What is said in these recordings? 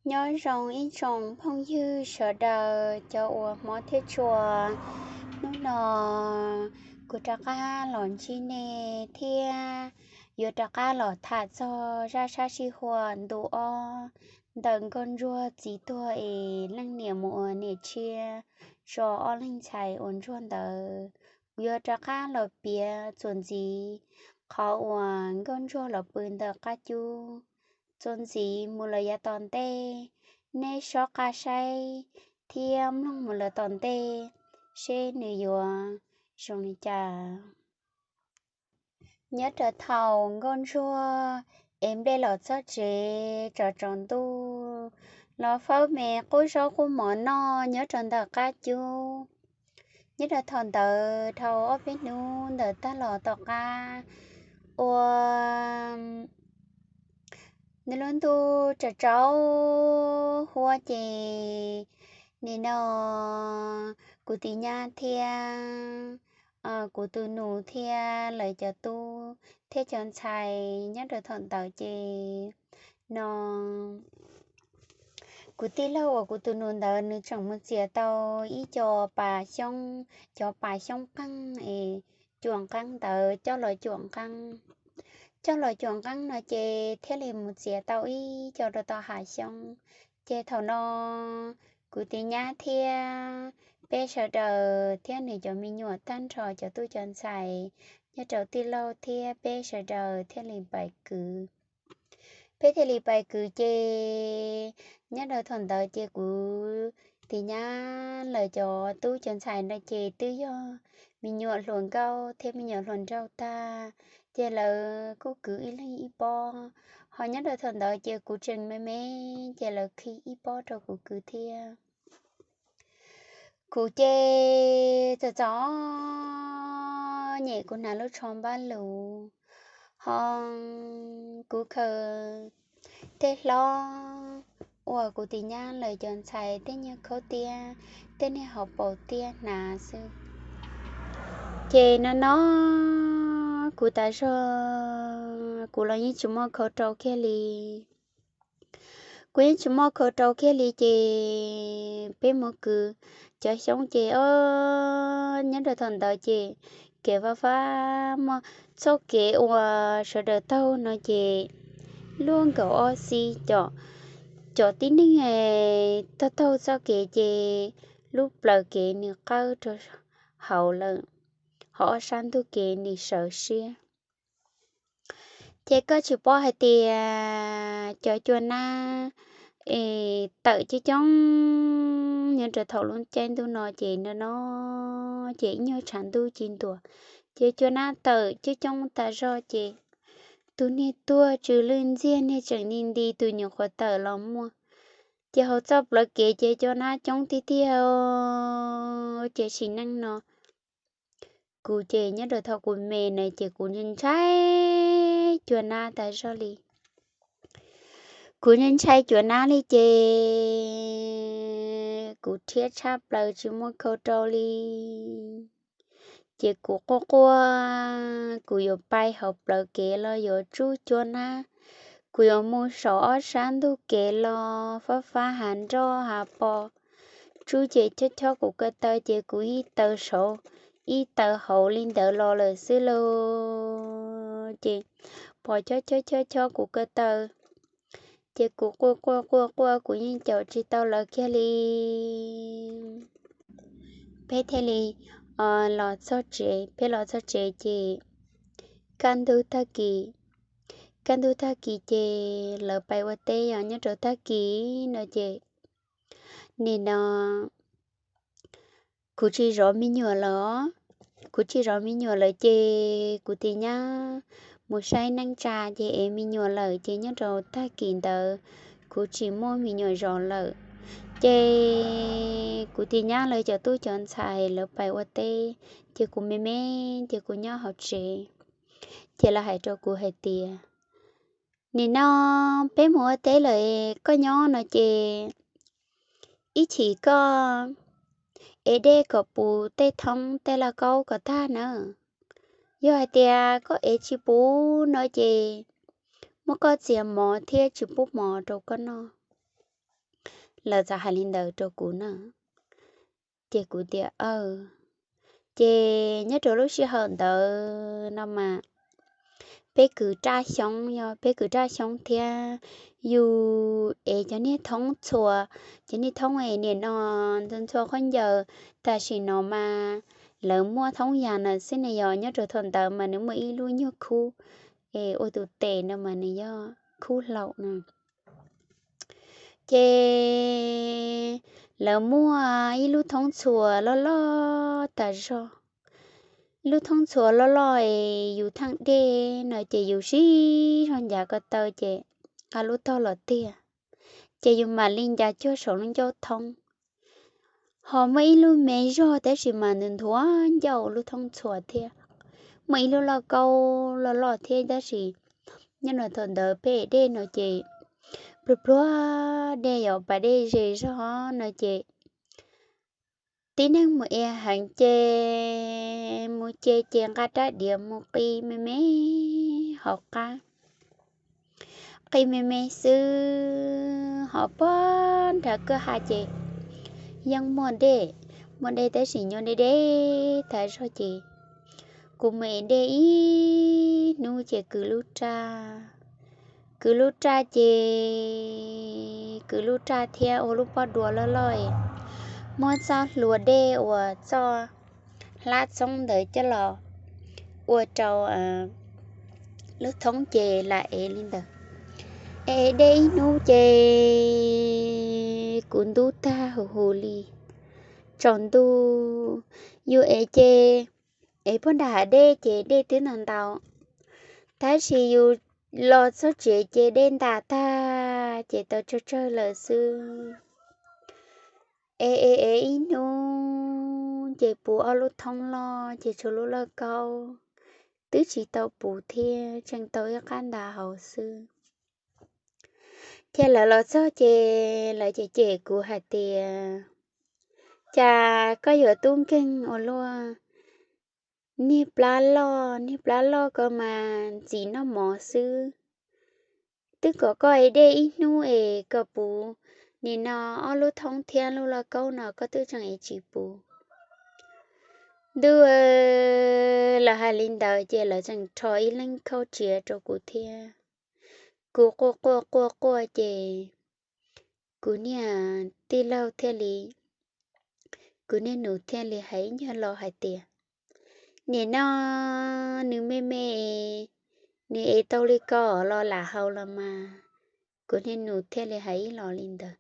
Nyob zoo ib tsoom phooj ywg sawv daws cov uas hmov thiab tshua. Hnub no kuv rov qab los ntsib nej thiab yuav rov qab los tham txog zaj sab sij huam ntu ob ntawm nkauj ntsuag txiv tuag es leej niam mus ua niam tshiab tso ob leeg ntxhais uas ntsuag ntawd. Kuv yuav rov qab los piav txuas ntxiv qhov uas nkauj ntsuag los pw ntawm qab cub. Txuas ntxiv mus lawm yav tom ntej, nej sob qab saib thiab mloog mus lawm tom ntej seb nws yuav zoo li cas. Nyob rau thaum nkauj ntsuag ev nplej los txog tsev tsaus tsaus ntuj los fawb me qub zaub qub mov noj nyob rau ntawm qab cub. Nyob rau thaum ntawd dhau ob peb hnub ntawd tag los tom qab ua nws lub ntuj tsaus tsaus huab ces nim no kuv tus nyab thiab kuv tus nus thiab lawv cov tub thiab cov ntxhais nyob rau thaum ntawd ces no kuv tij laug uas kuv tus nus ntawd nws tseem mus txiav tau ib co pas xyoob, cov pas xyoob qeeb es cuam nqeeb ntawd coj los cuam nqeeb. Coj los cuam nqeeb no ces thiaj li mus txiav tau ib co rau tom hav xyoob. Ces thaum no kuv tus nyab thiab peb sawv daws thiab nws cov me nyuam tag nrho cov tub cov ntxhais nyob rau tij laug thiab peb sawv daws thiaj li pais kwv. Peb thiaj li pais kwv ces nyob rau thaum ntawd ces kuv tus nyab lawv cov tub cov ntxhais no ces twb yog me nyuam hluas nkauj thiab me nyuam hluas nraug tag, ces lawv kuj kwv ib leeg ib pob. Ho nyob rau thaum ntawd ces kuv tseem me me ces lawv khi ib pob rau kuv kwv thiab. Kuv ces txom txom nyem kuv hnav lub tsho npab lug, ho kuv khaws tej hlob uas kuv tus nyab lawv cov ntxhais tej nyuag khaub tiab, tej niag hauv paus tiab hnav xwb. Ces no no kuv tas zog kuv los yeej tsis muaj khau rau kiag li. Kuv yeej tsis muaj khau rau kiag li ces peb mus kwv cov xyoob ces o nyob rau thaum ntawd ces kev fab fab muaj txoj kev uas sawv daws taug no ces luaj nkaus ob xib, cov tib neeg taug taug txoj kev ces lub plawv kev nws qawb rau hauv lawm, ho ob sab ntug kev nws sawv siab. Ces koj tsis paub hais tias cov cua nab es tawm coob coob nyob rau thaum lub caij ntuj no ces no no ces ib nyuag tshav ntuj ci ntuas ces cua nab tawm coob coob tas zog ces tus niag tuag tsw lwj ntxiag niag tseem nti nti tus nyuam qhuav tawm los muaj. Ces hauv txoj plawv kev ces cua nab coob tiag tiag. Ces sim neej no kuv ces nyob rau thaum kuv me na ces kuv ntshai cua nab tas zog li. Kuv ntshai cua nab li ces kuv rhiab tshaj plaws tsis muaj khau rau li. Ces kuv quaj quaj, kuv yuav pais hauv plawv kev los yuav tsub cua nab, kuv yuav mus saum ob sab ntug kev los fab fab hav nroj hav pos, tsub ces chob chob kuv ko taw ces kuv ib taw saud ib taw hauv li ntawd los lawm xwb lauj. Ces pos chob chob chob chob kuv ko taw, ces kuv quaj quaj quaj quaj kuv yeej caum tsis tau lawv kiag li. Peb thiaj li los txog tsev, peb los txog tsev ces kaj ntug tag kis, kaj ntug tag kis ces lawv pais ua teb yog nyob rau tag kis no ces nim no kuv tsis zov me nyuam lawm. Kuv tsis zov me nyuam lawm ces kuv tus nyab mus saib neej tsa ces ev me nyuam lawm ces nyob rau tag kis ntawd kuv tsis muaj me nyuam zov lawm. Ces kuv tus nyab lawv cov tub cov ntxhais lawv pais ua teb, ces kuv me me ces kuv nyob hauv tsev. Ces lawv hais rau kuv hais tias, nim no peb mus ua teb lawm, koj nyob no ces ib chim koj ev dej kom puv tej thoob tej lauj kaub kom tag nawb. Yog hais tias koj ev tsis puv no ces muab koj txiav mov thiab tsis pub mov rau koj noj. Lawv txawm hais li ntawd rau kuv na. Ces kuv tias, Aw. Ces nyob rau lub sij hawm ntawd no mas peb kwv raj xyoob, yog peb kwv raj xyoob thiab yus es cov niag thoob txhuas, cov niag thoob es nim no ntxhua ntxhua khaub ncaws, tam sim no mas lawv muaj thoob yas na xwb ne, yog nyob rau thaum ntawd mas nws muaj ib lub nyuag khub es ua tus tes no mas nws yog khub hlaum no. Ces lawv muaj ib lub thoob txhuas loj loj tas zog. Lub thoob txhuas loj loj es yus theej dej no ces yus sib zog ncav ko taw ces nqa lub tog los tiag, ces yus mam li ncav cuag saum lub ncauj thoob. Ho muaj ib lub me zog tab sis mas nws nthuav ncauj lub thoob txhuas thiab. Muaj ib lub lauj kaub loj loj thiab tab sis nyob no thaum ntawd peb dej no ces pluag pluag dej, yog pas dej ze zog no ces tib neeg mus ev heev ces mus ces ces nqa rab diav mus qi me me hauv qab, qi me me xwb. Ho puag nram kwj ha ces yeej muaj dej, muaj dej tab sis nyuaj deb deb tas zog ces kuv mus ev dej ib hnub ces kwv lub raj, kwv lub raj ces kwv lub raj thiab ua lub pob dua loj loj es muab txoj hlua dej uas txoj hlab txoob ntawd coj los ua rau lub thoob ces lam ev li ntawd. Ev dej ib hnub ces kuv ntub tag huv huv li. Tsaus ntuj yus ev ces ev puag nram hav dej ces dej twb ntau ntau, tab sis yus los txog tsev ces dej ntas tag ces tau tsawg tsawg lawm xwb. Ev ev ev ib hnub ces puv ob lub thoob loj ces tshuav lub lauj kaub twb tsis tau puv thiab, tseem tau ib qab ntas hauv xwb. Ces lawv los txog ces lawv cem cem kuv hais tias, Cas koj yuav tub nkeeg ua luaj, niag plab loj, niag plab loj ko mas ntxim noj mov xwb. Twb kom koj ev dej ib hnub es kom puv, nim no ob lub thoob thiab lub lauj kaub no koj twb tseem ev tsis puv. Ntuj, lawv hais li ntawd ces lawv tseem rho ib leeg khauj tsiav rau kuv thiab. Kuv quaj quaj quaj quaj ces kuv niag tij laug thiaj li, kuv niag nus thiaj li hais ib nyuag lo hais tias, Nim no nws me me, nws ev tau li ko los lam haus los mas. Kuv niag nus thiaj li hais ib lo li ntawd,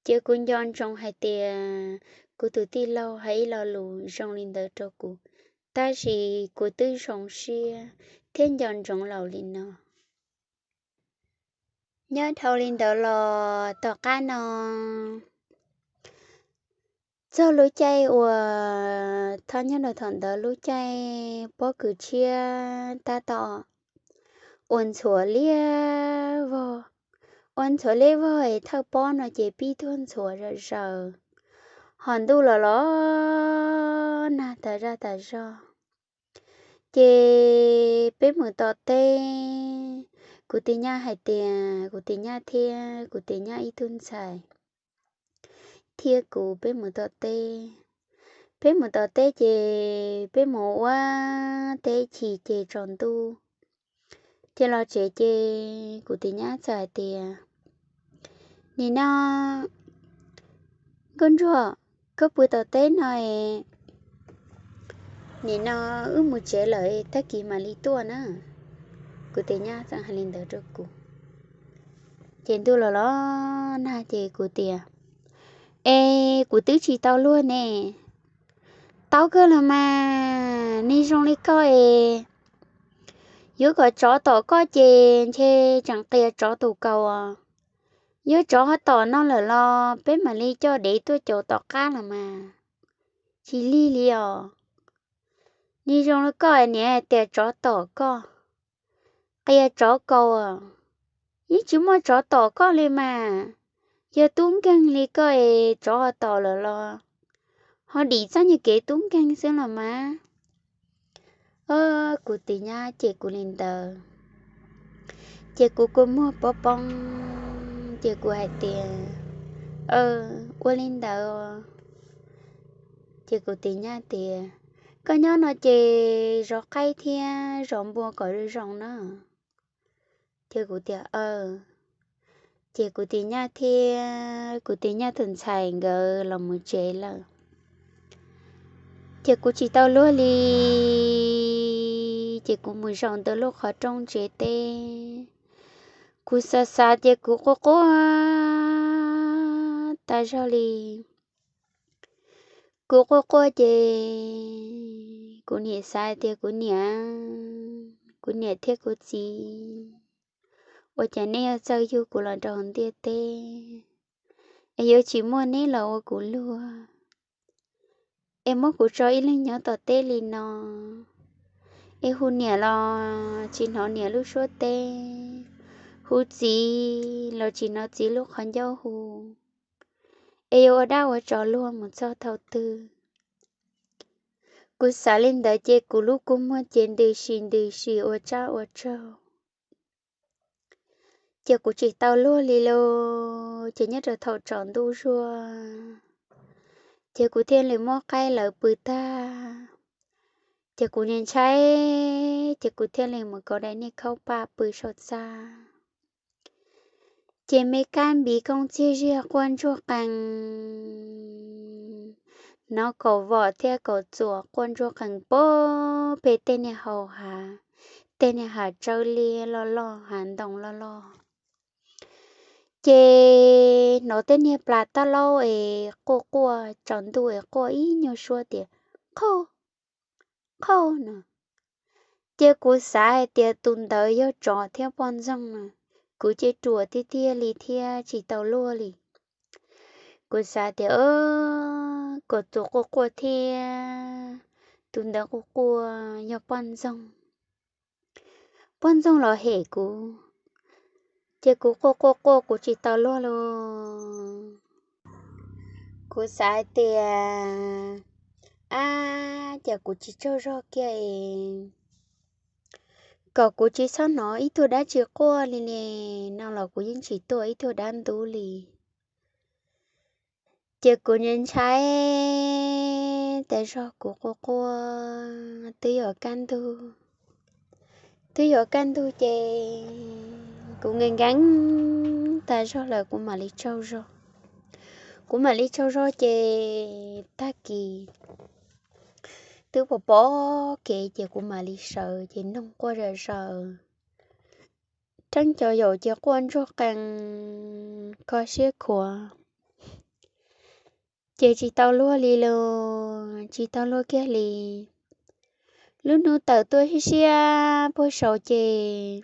ces kuv nco ntsoov hais tias kuv tus tij laug hais ib lo lus zoo li ntawd rau kuv, tab sis kuv twb zoo siab thiab nco ntsoov laus li no. Nyob dhau li ntawd los tom qab no, txog lub caij uas thaum nyob rau thaum ntawd lub caij pob kws tshiab tab tom ua ntxhuav liab vog, ua ntxhuav liab vog es thawj pob no ces pib tuaj ntxhuav zom zaws, ho ntuj los los nag tas zaj tas zog. Ces peb mus tom teb, kuv tus nyab hais tias, kuv tus nyab thiab kuv tus nyab ib tug ntxhais thiab kuv peb mus tom teb. Peb mus tom teb ces peb mus ua teb chim ces tsaus ntuj, ces los tsev ces kuv tus nyab txawm hais tias, Nim no Nkauj Ntsuag, koj pw tom teb no es, nim no wb mus tsev lawm, tag kis mam li tuaj na. Kuv tus nyab txawm hais li ntawd rau kuv. Ces ntuj los los nag ces kuv tias, Es kuv twb tsis tau luag ne. Tau kawg los mas, nws zoo li koj es yuav kom tsov tom koj ces ntshe tseem qias tsov tus kaus. Yuav tsov ho tom no lawm los peb mam li coj dev tuaj caum tom qab los mas. Tsis lig li os. Nws zoo li koj niam tias tsov tom koj, qias tsov kaus, yeej tsis muaj tsov tom koj li mas. Yog tub nkeeg li koj es tsov ho tom lawm los ho dim txoj nyuag kev tub nkeeg xwb los mas. Kuv tus nyab cem kuv li ntawd, ces kuv kua muag poob poob, ces kuv hais tias, Ua li ntawd. Ces kuv tis nyaj tias, koj nyob no ces zov qaib thiab zov npua kom zoo zoo na. Ces kuv tias, ces kuv tis nyaj thiab kuv tis nyaj tus ntxhais nkawd los mus tsev lawm. Ces kuv tsis tau luag li, ces kuv mus zaum ntawm lub qhov rooj tsev teb. Kuv xav xav ces kuv quaj quaj tas zog li. Kuv quaj quaj ces kuv niam xav tias, kuv niam, kuv niam thiab kuv txiv, ua cas nej yuav txawj yug kuv los rau ntiaj teb, es yuav tsis muaj neb los ua kuv luag, es muab kuv tso ib leeg nyob tom teb li no, es hu niam los tsis hnov niam lub suab teb, hu txiv los tsis hnov txiv lub qhov ncauj hu, es yuav ua dab ua tsov luag mus txog thaum twg? Kuv xav li ntawd ces kuv lub kua muag ces ntws si ntws si ua tsab ua tsaug. Ces kuv tsis tau luag li lauj, ces nyob rau thaum tsaus ntuj zuag, ces kuv thiaj li muab qaib lawv pw tag. Ces kuv ntshai ntshai, ces kuv thiaj li mus kov daim niag khaub paj pw saum txaj. Ces me kab npiv kooj txiag ziag quaj ntsuag qees, hnov kaum vom thiab kaum txuas quaj ntsuag qees pag pem tej niag hau hav, tej niag hav tsawb liab loj loj, hav ntoo loj loj. Ces hnov tej niag plas taj laub es quaj quaj tsaus ntuj es quaj ib nyuag suab tias, qhov, qhov no. Ces kuv xav hais tias tus ntawd yog tsov thiab poj ntxoog no, kuv ces ruam tiag tiag li thiab tsis tau luag li. Kuv xav tias, kaum txuas quaj quaj thiab tus ntawd quaj quaj yog poj ntxoog, poj ntxoog los hem kuv. Ces kuv quaj quaj quaj kuv tsis tau luag lauj. Kuv xav hais tias, ab, cas kuv tsis tsaug zog kiag es kom kuv tsis txhob hnov ib tug dab tsi quaj li ne, no los kuv yeej tsis tuaj ib tug dab ntub li. Ces kuv ntshai ntshai tas zog kuv quaj quaj, twb yuav kaj ntug, twb yuav kaj ntug ces kuv nkees nkees tas zog lawm kuv mam li tsaug zog. Kuv mam li tsaug zog ces tag kis twb pom pom kev ces kuv mam li sawv ces noog quaj zom zaws. Rheeb cov yaum ces quaj ntsuag qees kho siab khuav. Ces tsis tau luag li los tsis tau luag kiag li. Lub hnub tawm tuaj siab siab puag saud ces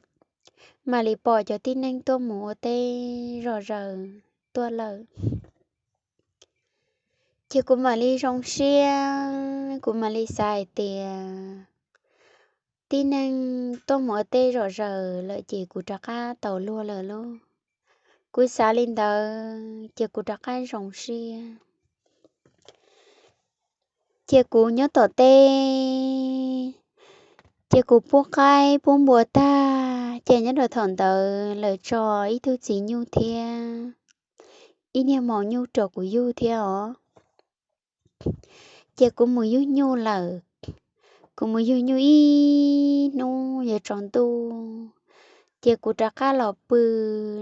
mam li pom cov tib neeg tuaj mus ua teb zom zaws tuaj lawm. Ces kuv mam li zoo siab, kuv mam li xav hais tias tib neeg tuaj mus ua teb zom zaws lawm ces kuv rov qab tau luag lawm lauj. Kuv xav li ntawd ces kuv rov qab zoo siab. Ces kuv nyob tom teb, ces kuv pub qaib pub npua tag ces nyob rau thaum ntawd lawv tso ib tug txiv nyuj thiab ib niag maum nyuj rau kuv yug thiab os. Ces kuv mus yug nyuj lawm. Kuv mus yug nyuj ib hnub yuav tsaus ntuj, ces kuv rov qab los pw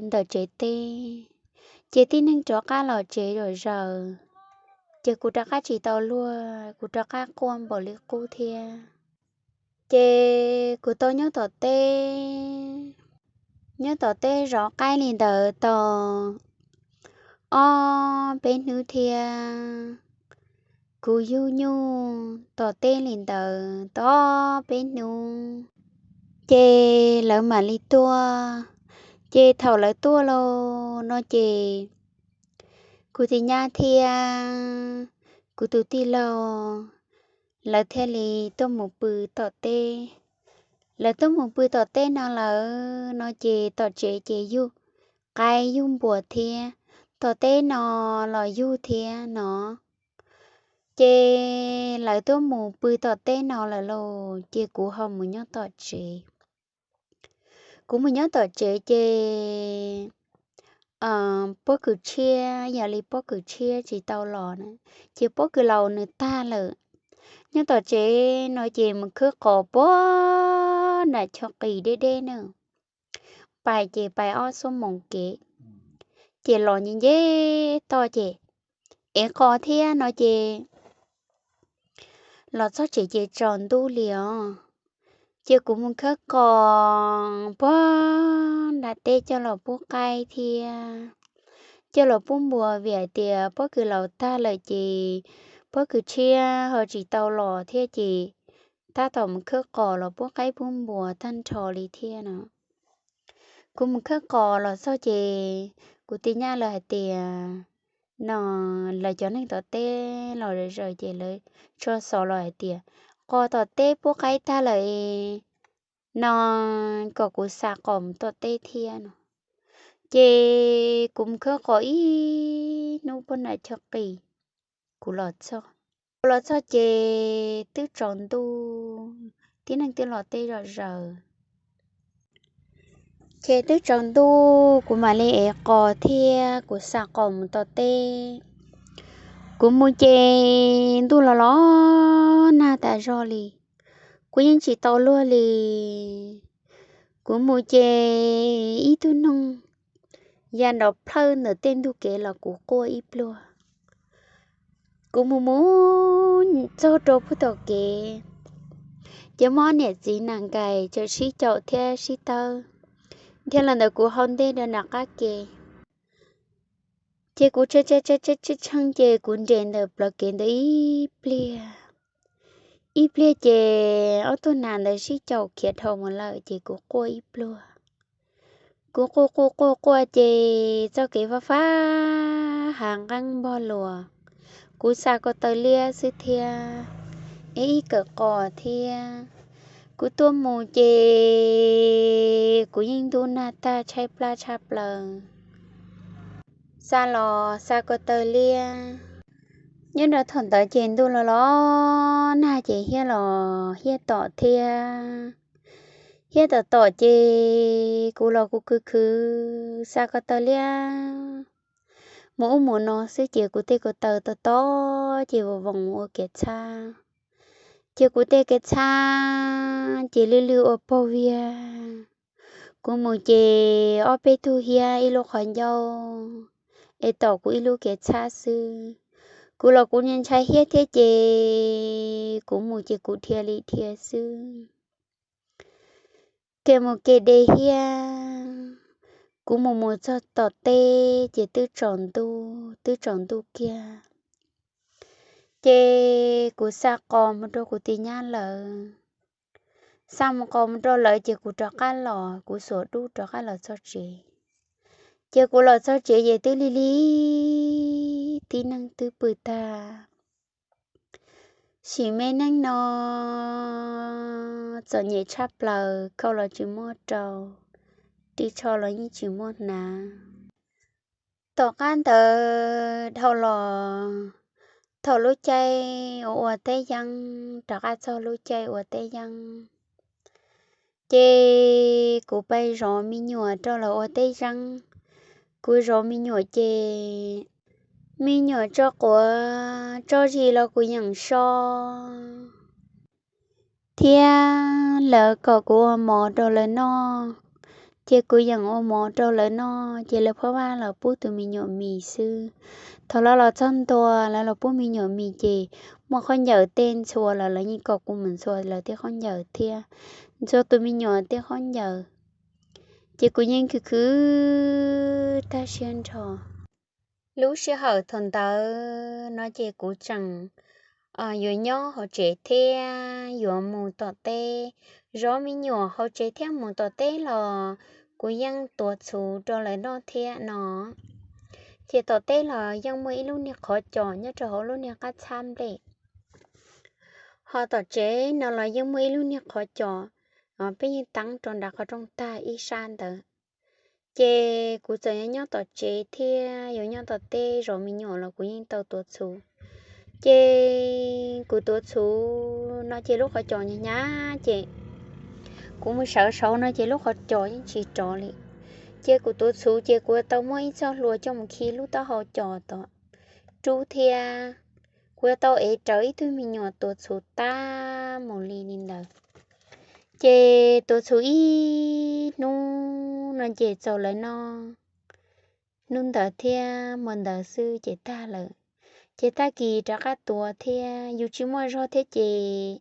ntawm tsev teb. Ces tib neeg rov qab los tsev zom zaws, ces kuv rov qab tsis tau luag, kuv rov qab quaj npaum li qub thiab. Ces kuv tau nyob tom teb, nyob tom teb zov qaib li ntawd tau ob peb hnub thiab. Kuv yug nyuj tom teb li ntawd tau ob peb hnub, ces lawv mam li tuaj. Ces thaum lawv tuaj los no ces kuv tis nyab thiab kuv tus tij laug lawv thiaj li tuaj mus pw tom teb. Lawv tuaj mus pw tom teb no lawm no ces tom tsev ces yug qaib yug npua thiab, tom teb no los yug thiab no. Ces lawv tuaj mus pw tom teb no lawm los ces kuv ho mus nyob tom tsev. Kuv mus nyob tom tsev ces pob kws tshiab, yog li pob kws tshiab tsis tau los na, ces pob kws laus nws tag lawm. Nyob tom tsev no ces mus khawb qos puag nram chaw qis deb deb na, pais ces pais ob xuab moos kev, ces los nce nce toj ces ev qos thiab no ces los txog tsev ces tsaus ntuj li os. Ces kuv mus khawb qos puag nram teb coj los pub qaib thiab coj los pub npua, vim hais tias pob kws laus tag lawm ces pob kws tshiab ho tsis tau los thiab ces tab tom mus khawb qos los pub qaib pub npua tag nrho li thiab no. Kuv mus khawb qos los txog ces kuv tus nyab lawv hais tias no, lawv cov neeg tom teb los zaws ces lawv tso xov los hais tias qos tom teb pub qaib tag lawm no, kom kuv xa qos mus tom teb thiab no. Ces kuv mus khawb qos ib hnub puag nram chaw qis, kuv los txog. Kuv los txog ces twb tsaus ntuj, tib neeg twb los teb zom zaws. Ces twb tsaus ntuj kuv mam li ev qos thiab kuv xa qos mus tom teb. Kuv mus ces ntuj los los nag tas zog li, kuv yeej tsis tau luag li. Kuv mus ces ib tug noog ya nrov plhawj ntawm tej ntug kev los kuv quaj ib pluag. Kuv mus mus txog rau puag tom kev, ces muaj niam txiv nas nkais tseem sib caum thiab sib tawb dhia los ntawm kuv hauv ntej rau nram qab ke. Ces kuv tshee tshee ces kuv nres ntawm plawv kev ntawd ib pliag. Ib pliag ces ob tug nas ntawd sib caum khiav dhau mus lawm ces kuv quaj ib pluag. Kuv quaj quaj quaj quaj ces txoj kev fab fab hav nqeeb npog luas, kuv xa ko taw liab xwb thiab, ib kawm qos thiab. Kuv tuaj mus ces kuv yeej ntub nag tag tshaib plab tshaj plaws, xa los xa ko taw liab. Nyob rau thaum ntawd ces ntuj los los nag ces hiab los hiab tom thiab. Hiab tom tom ces kuv los kuv khwv khwv xa ko taw liab mus ub mus no xwb ces kuv tej ko taw to to ces voos voos ua kev txhab. Ces kuv tej kev txhab ces lwj lwj ua pog viag. Kuv mus ces ob peb tug hiab ib lub qhov ncauj es tom kuv ib lub kev txhab xwb. Kuv los kuv ntshai hiab thiab ces kuv mus ces kuv dhia li dhia xwb. Kev mus kev de hiab, kuv mus mus txog tom teb ces twb tsaus ntuj, twb tsaus ntuj kiag. Ces kuv xa qos mus rau kuv tus nyab lawv. Xa mus qos mus rau lawv ces kuv rov qab los, kuv xuas dub rov qab los txog tsev. Ces kuv los txog tsev ces twb lig lig, tib neeg twb pw tag. Sim me neej no txom nyem tshaj plaws, khau los tsis muaj rau, ris tsho los yeej tsis muaj hnav. Tom qab ntawd dhau los, thaum lub caij ua ua teb yeeb, rov qab txog lub caij ua teb yeeb, ces kuv pais zov me nyuam rau lawv ua teb yeeb. Kuv zov me nyuam ces me nyuam tso quav tso zis los kuv yeem so, thiab lawv kom kuv ua mov rau lawv noj, ces kuv yeem ua mov rau lawv noj. Ces lawv phob vaj los pub tus me nyuam mis xwb. Thaum lawv los txog ntua, lawv los pub me nyuam mis ces muaj khaub ncaws tej ntxhua los lawv yeej kom kuv mus ntxhua lawv tej khaub ncaws thiab ntxhua tus me nyuam tej khaub ncaws. Ces kuv yeej khwv khwv tag siab nrho. Lub sij hawm thaum ntawd no ces kuv tseem yuav nyob hauv tsev thiab yuav mus tom teb, zov me nyuam hauv tsev thiab mus tom teb los kuv yeej tuav txhuv rau lawv noj thiab no. Ces tom teb los yeej muaj ib lub niag qhov cos nyob rau hauv lub niag qab txhab nplej, ho tom tsev no los yeej muaj ib lub niag qhov cos, peb yeej teeb rau nram qhov rooj tag ib sab ntawd. Ces kuv txawm yuav nyob tom tsev thiab yuav nyob tom teb zov me nyuam los kuv yeej tau tuav txhuv. Ces kuv tuav txhuv no ces lub qhov cos hnyav hnyav ces kuv mus sawv saud no ces lub qhov cos yeej tsis rov li. Ces kuv tuav txhuv ces kuv yuav tau muab ib txoj hlua coj mus khi lub taub hau cos tom rub thiab kuv yuav tau ev rawv ib tug me nyuam tuav txhuv tag mus li li ntawd. Ces tuav txhuv ib hnub no ces txaus lawv noj hnub ntawd thiab hmo ntawd xwb ces tag lawm. Ces tag kis rov qab tuav thiab yus tsis muaj zog thiab ces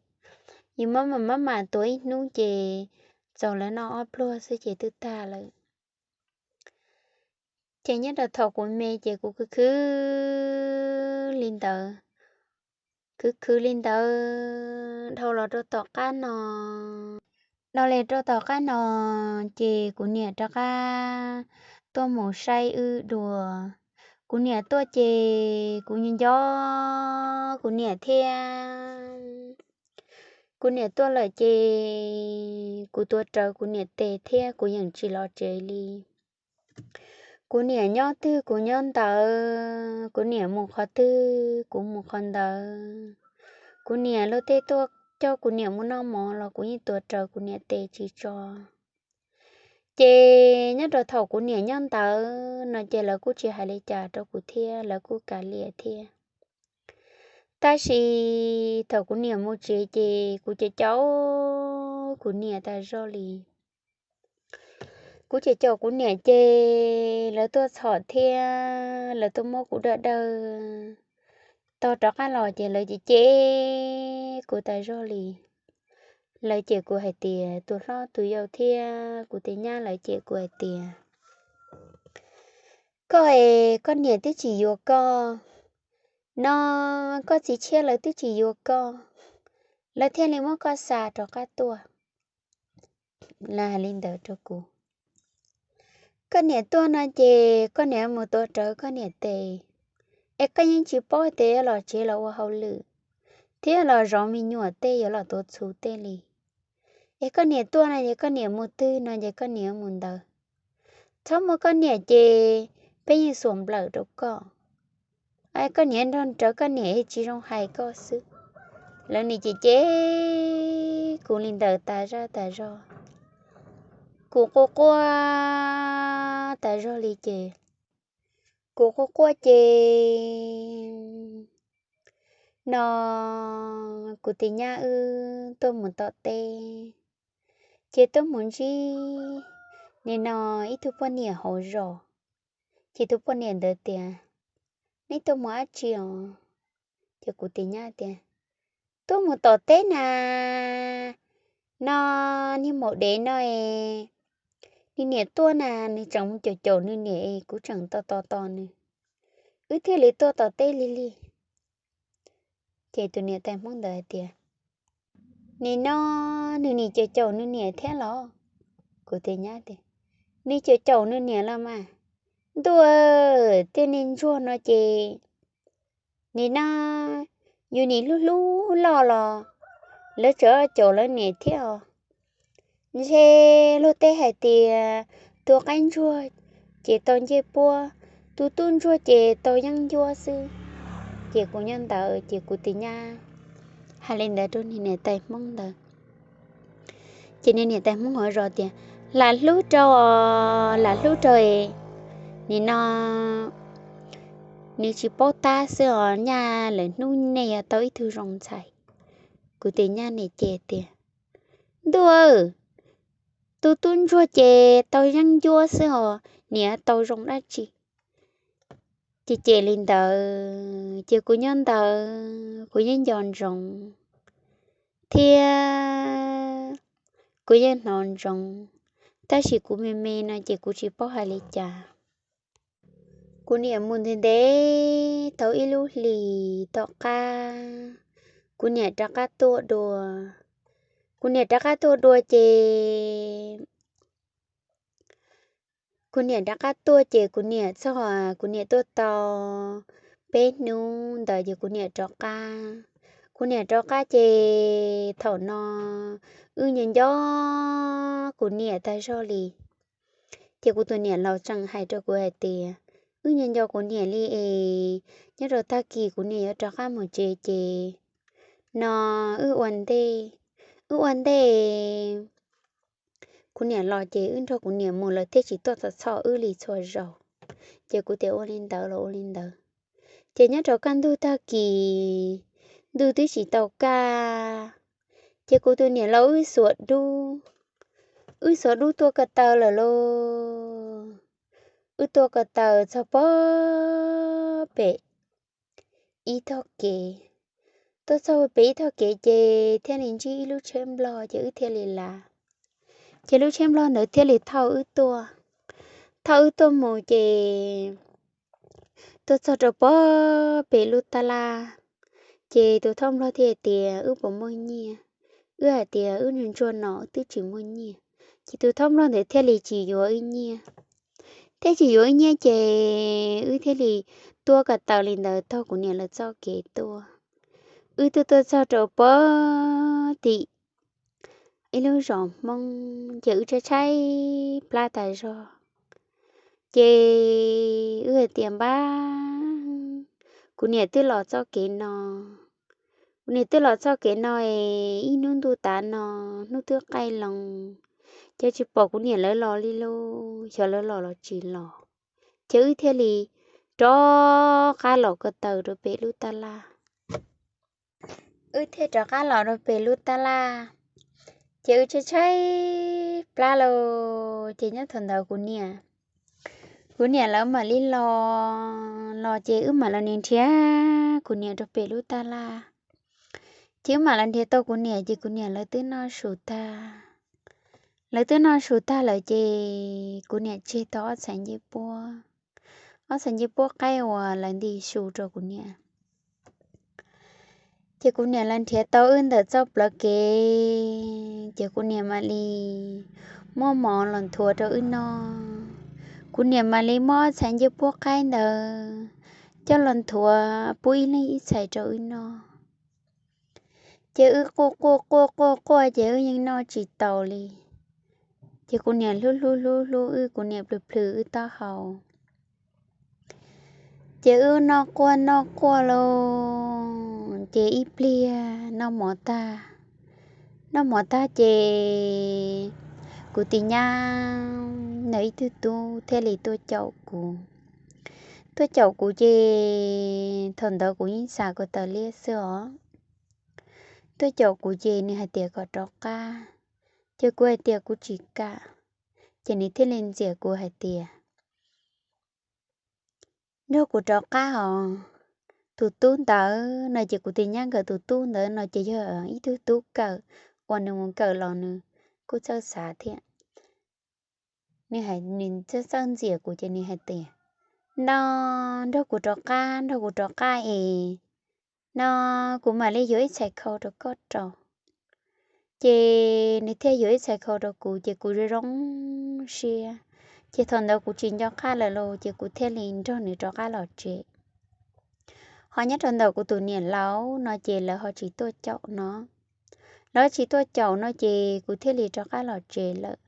yus maj mam maj mam tuav ib hnub ces txaus lawv noj ob pluag xwb ces twb tag lawm. Ces nyob rau thaum kuv me ces kuv khwv khwv li ntawd, khwv khwv li ntawd dhau los rau tom qab no. Dhau los rau tom qab no ces kuv niam rov qab tuaj mus saib wb dua. Kuv niam tuaj ces kuv nco nco kuv niam thiab. Kuv niam tuaj lawm ces kuv tuav rawv kuv niam tes thiab kuv yeej tsis los tsev li. Kuv niam nyob twg kuv nyob ntawd, kuv niam mus qhov twg kuv mus qhov ntawd. Kuv niam luag tej tuaj coj kuv niam mus noj mov los kuv yeej tuav rawv kuv niam tes tsis tso. Ces nyob rau thaum kuv niam nyob ntawd no ces lawv kuj tsis hais li cas rau kuv thiab, lawv kuj kav liam thiab. Tab sis thaum kuv niam mus tsev ces kuv cem caum kuv niam tas zog li. Kuv cem caum kuv niam ces lawv tuaj txhom thiab lawv tuaj muab kuv dawj dawj. Tog rov qab los ces lawv cem cem kuv tas zog li. Lawv cem kuv hais tias tus hlob tus yau thiab kuv tus nyab lawv cem kuv hais tias koj es koj niam twb tsis yuav koj no, koj txiv tshiab lawv twb tsis yuav koj, lawv thiaj li muab koj xa rov qab tuaj. Lawv hais li ntawd rau kuv. Koj niam tuaj no ces koj niam mus tuav rawv koj niam tes, es koj yeej tsis paub tias yuav los tsev los ua hauj lwm thiab los zov me nyuam tej yuav los tuav txhuv tej li. Es koj niam tuaj no ces koj niam mus twg no ces koj niam mus ntawd. Txhob muaj koj niam ces peb yeej xuas nplawm rau koj. Koj niam nrog rawv koj niam tsis zoo hais koj xwb. Lawv nim cem cem kuv li ntawd tas zaj tas zog. Kuv quaj quaj tas zog li ces kuv quaj quaj ces no kuv tus nyab wb tuaj mus tom teb, ces tuaj mus ntsib nim no ib tug poj niam hauv zos. Ces tus poj niam ntawd tias, neb tuaj mus dab tsi os? Ces kuv tus nyab tias, tuaj mus tom teb na, no niag maum dev no es nws niam tuaj na, nws tseem mus caum caum nws niam es kuv tseem tos tos tos nws, wb thiaj li tuaj tom teb lig lig. Ces tus niam tais Hmoob ntawd hais tias, nim no nws nim caum caum nws niam thiab los? Kuv tus nyab tias, nws caum caum nws niam los mas. Ntuj, tej niag ntsuag no ces nim no yus nim hlub hlub loj los lawv tseem caum lawv niam thiab os. Ntshe luag tej hais tias tus qaib ntsuag ces tau ncej puab, tus tub ntsuag ces tau yeeb ncuab xwb. Ces kuv nyob ntawd ces kuv tus nyab hais li ntawd rau niag niam tais Hmoob ntawd. Ces niag niam tais Hmoob hauv zos tias, lam hlub rau os, lam hlub rau es nim no nws tsis paub tab xwb os, nyaj lawm hnub nej yuav tau ib tug zoo ntxhais. Kuv tus nyab nim ces tias, ntuj, tus tub ntsuag ces tau yeeb ncuab xwb os, nim tau zoo dab tsi? Ces cem li ntawd ces kuv nyob ntawd kuv yeej nco ntsoov thiab kuv yeej hnov ntsoov, tab sis kuv me me no ces kuv tsis paub hais li cas. Kuv niam mus ntev ntev tau ib lub hlis tom qab, kuv niam rov qab tuaj dua. Kuv niam rov qab tuaj dua ces kuv niam rov qab tuaj ces kuv niam txog, kuv niam tuaj tau peb hnub ntawd ces kuv niam rov qab. Kuv niam rov qab ces thaum no wb nco nco kuv niam tag zog li. Ces kuv tus niam laus tseem hais rau kuv hais tias, wb nco nco kuv niam li es nyob rau tag kis kuv niam yuav rov qab mus tsev ces no wb ua ntej, wb ua ntej kuv niam los ces wb nrog kuv niam mus lawv thiaj tsis tuaj txhom txhom wb li txhua zaus. Ces kuv tias ua li ntawd los ua li ntawd. Ces nyob rau kaj ntug tag kis, ntuj twb tsis tau kaj, ces kuv tus niam laus wb xuas dub, wb xuas dub tua ko taw lawm lauj. Wb tua ko taw txog pog pem ib tog kev, tuaj txog pem ib tog kev ces thiaj li ntsib ib lub tsheb nplog ces wb thiaj li lav. Ces lub tsheb nplog ntawd thiaj li thauj wb tuaj, thauj wb tuaj mus ces tuaj txog rau pog pem lub tab laj, ces tus thauj nplog thiaj tias wb puas muaj nyiaj. Wb hais tias wb ntsuag ntsuag no twb tsis muaj nyiaj. Ces tus thauj nplog ntawd thiaj li tsis yuav wb nyiaj. Thiaj tsis yuav wb nyiaj ces wb thiaj li tuaj ko taw li ntawd taug kuv niam lawv txoj kev tuaj. Wb tuaj tuaj txog rau pog tim ib lub zos Hmoob ces wb tshaib tshaib plab tas zog. Ces wb hais tias npab, kuv niam twb los txoj kev no, kuv niam twb los txoj kev no es ib hnub ntuj tav no, hnub twb qaij loo, ces tsis pom kuv niam lawv los li lauj, xyov lawv los los tsis los. Ces wb thiaj li rov qab los ko taw rau pem lub tab laj. Wb thiaj rov qab los rau pem lub tab laj, ces wb tshaib tshaib plab lauj. Ces nyob thaum ntawd kuv niam, kuv niam lawv mam li los, los ces wb mam los nrhiav kuv niam rau pem lub tab laj. Ces wb mam los nrhiav tau kuv niam ces kuv niam lawv twb noj su tag. Lawv twb noj su tag lawm ces kuv niam tseg tau ob txhais ncej puab, ob txhais ncej puab qaib uas lawv nti su rau kuv niam. Ces kuv niam lawv nrhiav tau wb ntawm txoj plawv kev, ces kuv niam mam li muab mov los nthuav rau wb noj. Kuv niam mam li muab ob txhais ncej puab qaib ntawd coj los nthuav pub ib leeg ib txhais rau wb noj. Ces wb quaj quaj quaj quaj quaj ces wb yeej noj tsis taus li. Ces kuv niam hlub hlub hlub hlub wb, kuv niam plhws plhws wb taub hau. Ces wb noj quaj noj quaj lauj, ces ib pliag noj mov tag, noj mov tag ces kuv tus nyab ntawd ib tug tub thiaj li tuaj caum kuv. Tuaj caum kuv ces thaum ntawd kuv yeej xav kuv tawm liaj xwb os. Tuaj caum kuv ces nws hais tias kom rov qab, ces kuv hais tias kuv tsis kam. Ces nws thiaj li ntxias kuv hais tias nrog kuv rov qab os. Tus tub ntawd no ces kuv tus nyab nkawd tus tub ntawd no ces yog ib tug tub kawm uas nws mus kawm los nws kuj txawj xav thiab. Nws hais, nws txawj txawj ntxias kuv ces nws hais tias no, nrog kuv rov qab, nrog kuv rov qab es no kuv mam li yuav ib txhais khau rau koj rau. Ces nws thiaj yuav ib txhais khau rau kuv ces kuv zoo zoo siab. Ces thaum ntawd kuv tsis nco qab lawm lauj, ces kuv thiaj li nrog nws rov qab los tsev. Ho nyob rau ntawm kuv tus niam laus no ces lawv ho tsis tuaj caum no. Lawv tsis tuaj caum no ces kuv thiaj li rov qab los tsev lawm.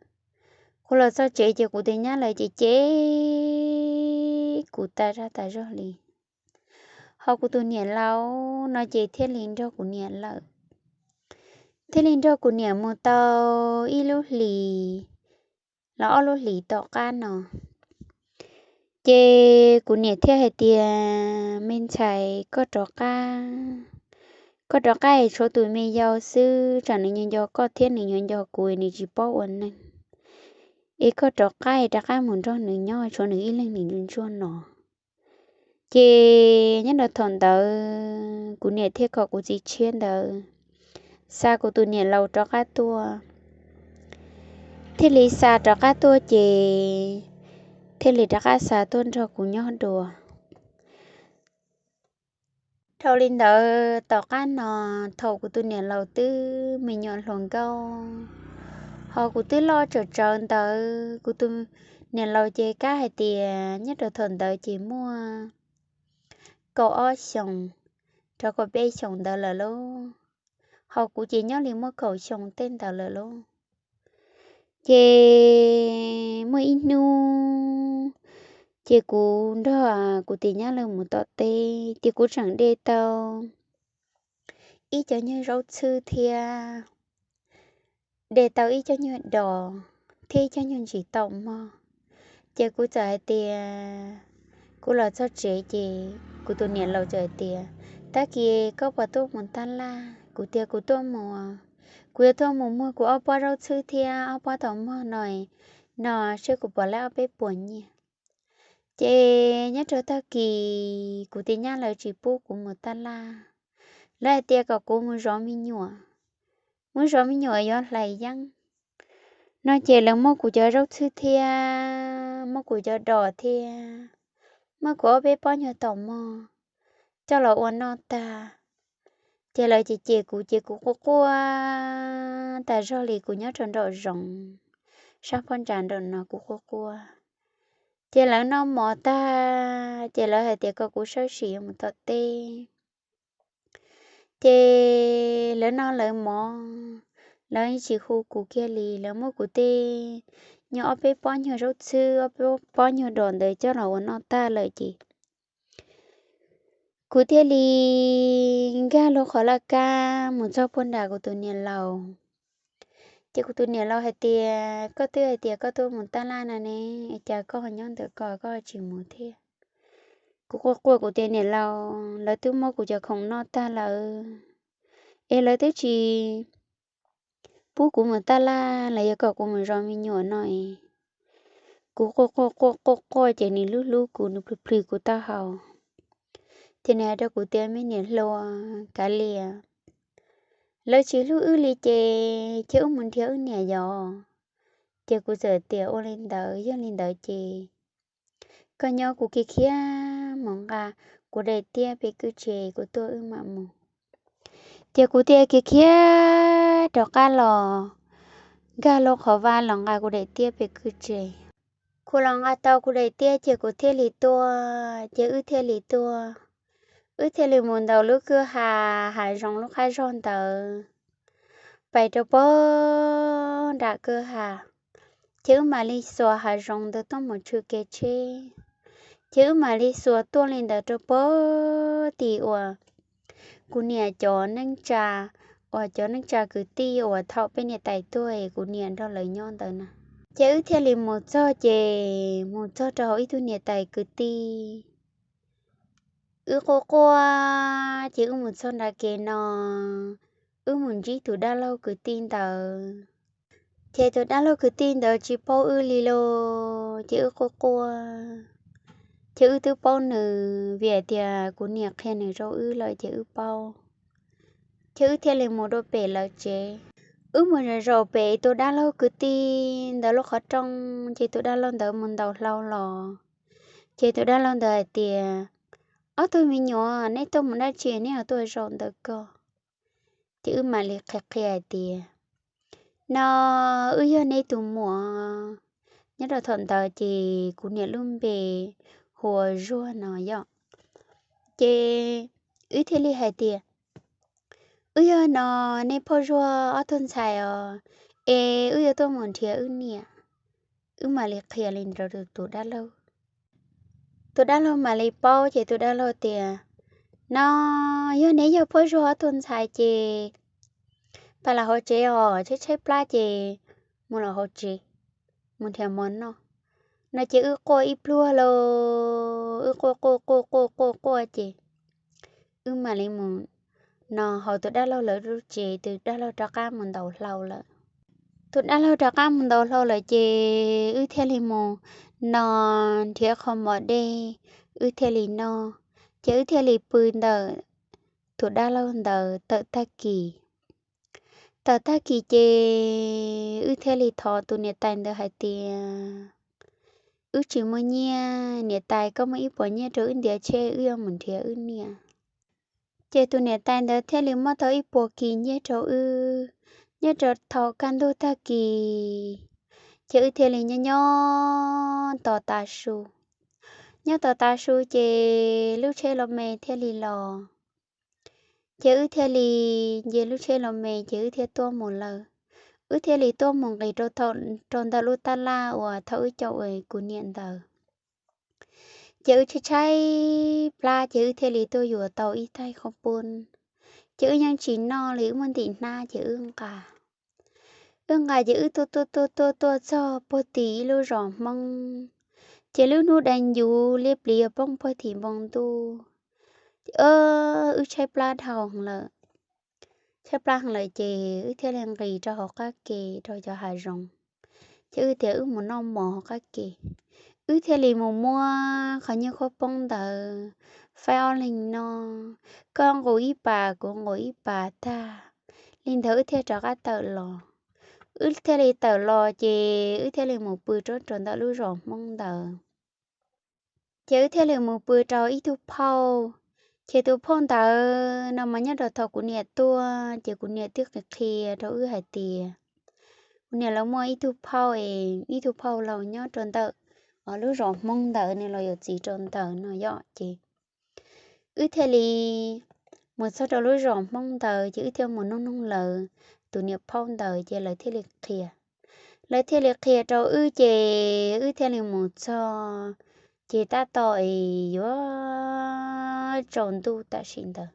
Kuv los txog tsev ces kuv tus nyab lawv ces cem kuv tas zaj tas zog li. Ho kuv tus niam laus no ces thiaj li nrog kuv niam lawm. Thiaj li nrog kuv niam mus tau ib lub hlis los ob lub hlis tom qab no. Ces kuv niam thiaj hais tias me ntxhais, koj rov qab, koj rov qab es tshuav tus me yau xwb, tsam nws nco nco koj thiab nws nco nco kuv nws tsis paub ua neeg. Es koj rov qab es rov qab mus nrog nws nyob, tshuav nws ib leeg nws ntsuag ntsuag no. Ces nyob rau thaum ntawd kuv niam thiaj kom kuv txiv tshiab ntawd xa kuv tus niam laus rov qab tuaj. Thiaj li xa rov qab tuaj ces thiaj li rov qab xa tuaj nrog kuv nyob dua. Dhau li ntawd tom qab no, thaum kuv tus niam laus twb me nyuam hluas nkauj, ho kuv twb loj tsawv tsawv ntawd, kuv tus niam laus ces kab hais tias nyob rau thaum ntawd ces muaj kaum ob xyoos rau kaum peb xyoos ntawd lawm lauj. Ho kuv ces nyob li muaj kaum xyoo tej ntawd lawm lauj. Ces muaj ib hnub ces kuv nrog kuv tus nyab lawv mus tom teb, ces kuv tseem de tau ib co nyuag zaub txhwb thiab de tau ib co nyuag dos thiab coj nyuag ntsis taum mog. Ces kuv txawm hais tias, kuv los txog tsev ces kuv tus niam laus txawm hais tias, tag kis koj puas tuaj mus taj laj? Kuv tias kuv tuaj mus, kuv yuav tuaj mus muag kuv ob pob zaub txhwb thiab ob pob taum mog no, no seb kuv puas laib ob peb puas nyiaj. Ces nyob rau tag kis kuv tus nyab lawv tsis pub kuv mus taj laj, lawv hais tias kom kuv mus zov me nyuam, mus zov me nyuam yuav hlais yeeb no ces lawv muab kuv cov zaub txhwb thiab muab kuv cov dos thiab muab kuv ob peb pob nyuag taum mog coj los ua noj tag. Ces lawv cem cem kuv ces kuv quaj quaj tas zog li, kuv nyob rau nraum zoov sab phab ntsa nraum no kuv quaj quaj. Ces lawv noj mov tag ces lawv hais tias kom kuv sawb sim yuav mus tom teb. Ces lawv noj lawv mov, lawv tsis hu kuv kiag li, lawv muab kuv tej nyuag ob peb pob nyuag zaub txhwb ob peb pob nyuag dos ntawd coj los ua noj tag lawm ces kuv thiaj li nkag lub qhov laj kab mus txog puag nram kuv tus niam laus. Ces kuv tus niam laus hais tias, koj twb hais tias koj tuaj mus taj laj no ne, cas koj ho nyob ntawm ko koj tsis mus thiab? Kuv quaj quaj kuv tias, niam laus, lawv twb muab kuv cov khoom noj tag lawm es lawv twb tsis pub kuv mus taj laj, lawv yuav kom kuv mus zov me nyuam no es. Kuv quaj quaj quaj quaj quaj ces nws hlub hlub kuv, nws plhws plhws kuv taub hau. Ces nws hais rau kuv tias, me niam hluas, kav liam, lawv tsis hlub wb li ces cia wb mus nrhiav wb niam yos. Ces kuv txawm tias, ua li ntawd, yog li ntawd ces koj nyob, kuv kiag khiav mus nqa kuv daim tiab pem kwj tse, kuv tuaj wb mam mus. Ces kuv thiaj kiag khiav rov qab los, nkag lub qhov vaj los nqa kuv daim tiab pem kwj tse. Kuv los nqa tau kuv daim tiab ces kuv thiaj li tuaj, ces wb thiaj li tuaj. Wb thiaj li mus ntaus lub kwj ha hav zoov lub qab zog ntawd, pais rau puag nram kwj ha. Ces wb mam li xuas hav zoov ntawd tuaj mus tshwm kev tsheb. Ces wb mam li xuas tuaj li ntawd rau puag tim uas kuv niam cov neej tsa, uas cov neej tsa kwv tij uas thaum peb niam tais tuag es kuv niam nrog lawv nyob ntawd na. Ces wb thiaj li mus txog, ces mus txog rau hauv ib tug niam tais kwv tij. Wb quaj quaj, ces wb mus txog nram kev no, wb mus ntsib tus dab laug kwv tij ntawd. Ces tus dab laug kwv tij ntawd tsis paub wb li los, ces wb quaj quaj. Ces wb twb paub nws vim hais tias kuv niam qhia nws rau wb lawm ces wb paub. Ces wb thiaj li mus dua pem lawv tsev. Wb mus zaum zaum pem tus dab laug kwv tij ntawd lub qhov rooj, ces tus dab laug ntawd mus ntaus hlau los. Ces tus dab laug ntawd hais tias, ob tug me nyuam, neb tuaj mus dab tsi neb ho tuaj zaum ntawm ko? Ces wb mam li qhia qhia hais tias, no wb yog neb tus muam. Nyob rau thaum ntawd ces kuv niam lub npe hu ua Zuag no yom. Ces wb thiaj li hais tias, wb yog no neb phauj Zuag ob tug ntxhais os, es wb yuav tuaj mus nrhiav wb niam. Wb mam li qhia li ntawd rau tus dab laug. Tus dab laug mam li paub, ces tus dab laug tias, no yog neb yog phauj Zuag ob tug ntxhais ces pab los hauv tsev os, tshaib tshaib plab ces mus los hauv tsev, mus nrhiav mov noj. No ces wb quaj ib pluag lauj, wb quaj quaj quaj quaj quaj quaj ces wb mam li mus no hauv tus dab laug lawv lub tsev, tus dab laug rov qab mus ntaus hlau lawm. Tus dab laug rov qab mus ntaus hlau lawm ces wb thiaj li mus no nrhiav qho mov dej, wb thiaj li noj, ces wb thiaj li pw ntawm tus dab laug ntawd tawm tag kis. Tawm tag kis ces wb thiaj li thov tus niam tais ntawd hais tias, wb tsis muaj nyiaj, niam tais koj muaj ib puas nyiaj rau wb ntiav tsheb wb yuav mus nrhiav wb niam. Ces tus niam tais ntawd thiaj li muab tau ib puas kis nyiaj rau wb. Nyob rau thaum kaj ntug tag kis, ces wb thiaj li nyob nyob tos tav su. Nyob tos tav su ces lub tsheb los me thiaj li los. Ces wb thiaj li nce lub tsheb los me ces wb thiaj tuaj mus lawm. Wb thiaj li tuaj mus nqis rau thaum, rau ntawm lub tab laj uas thaum wb caum kuv niam ntawd. Ces wb tshaib tshaib plab ces wb thiaj li tuaj yuav tau ib taig qhob pub. Ces wb yeej tsis noj li, wb muaj ntim hnab ces wb nqa. Wb nqa ces wb tuaj tuaj tuaj tuaj tuaj txog puag tim ib lub zos Hmoob, ces lub hnub dai ncuv liab pliv yuav poob puag tim npoo ntuj. Wb tshaib plab dhau lawm, tshaib plab heev lawm ces wb thiaj li nqis rau hauv qab ke rau cov hav zoov, ces wb tias wb mus noj mov hauv qab ke. Wb thiaj li mus muab qhov nyuag khaub poob ntawd faib ob leeg no, koj nqus ib pas kuv nqus ib pas tag li ntawd wb thiaj rov qab tawm los. Wb thiaj li tawm los ces wb thiaj li mus pw rau ntawm lub zos Hmoob ntawd. Ces wb thiaj li mus pw rau ib tug phauj, ces tus phauj ntawd no mas nyob rau thaum kuv niam tuaj ces kuv niam twb qhia qhia rau wb hais tias kuv niam lawv muaj ib tug phauj es ib tug phauj laus nyob rau ntawm lub zos Hmoob ntawd, nws los yuav txiv rau ntawd no yom. Ces wb thiaj li mus txog rau lub zos Hmoob ntawd ces wb thiaj mus nug nug lawv tus niam phauj ntawd ces lawv thiaj li qhia. Lawv thiaj li qhia rau wb ces wb thiaj li mus txog, ces tab tom es yuav tsaus ntuj tam sim ntawd.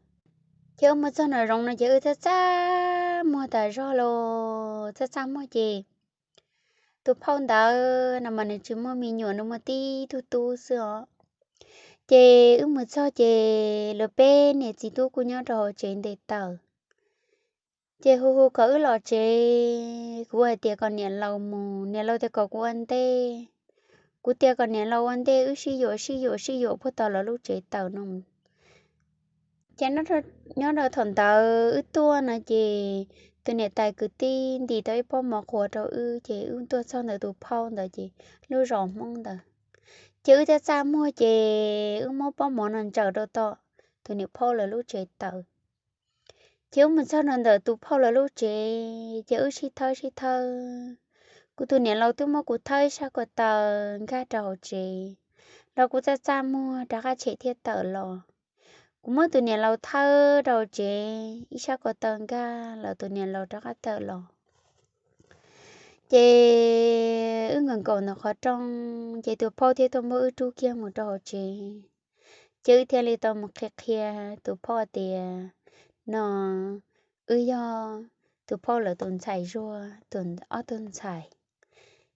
Ces wb mus txog nram zoov no ces wb txaj txaj muag tas zog los txaj txaj muag ces tus phauj ntawd no mas nws tsis muaj me nyuam, nws muaj tib tug tub xwb os. Ces wb mus txog ces lawv peb niam txiv tub kuj nyob rau hauv tsev nte taws. Ces hu hu kom wb los tsev, kuv hais tias kom niam laus mus, niam laus tias kom kuv ua ntej. Kuv tias kom niam laus ua ntej, wb sib yuam sib yuam sib yuam puag tom lawv lub tsev taws no. Ces nyob rau thaum ntawd wb tuaj no ces tus niam tais kwv tij ntim tau ib pob mov qhuav rau wb ces wb tuaj txog ntawm tus phauj ntawd ces lub zos Hmoob ntawd. Ces wb txaj txaj muag ces wb muab pob mov no ntsaws rau tom tus niam phauj lawv lub tsev taws. Ces wb mus txog rau ntawm tus phauj lawv lub tsev ces wb sib thawb sib thawb. Kuv tus niam laus twb muab kuv thawb ib sab ko taw nkag rau hauv tsev los kuv txaj txaj muag rov qab tshem thiaj tawm los. Kuv muab tus niam laus thawb rau hauv tsev ib sab ko taw nkag los tus niam laus rov qab tawm los. Ces wb nkaum nkaum ntawm qhov rooj ces tus phauj thiaj tuaj muab wb rub kiag mus rau hauv tsev. Ces wb thiaj li tau mus qhia qhia tus phauj tias no wb yog tus phauj lawv tus ntxhais zuag tus ob tug ntxhais.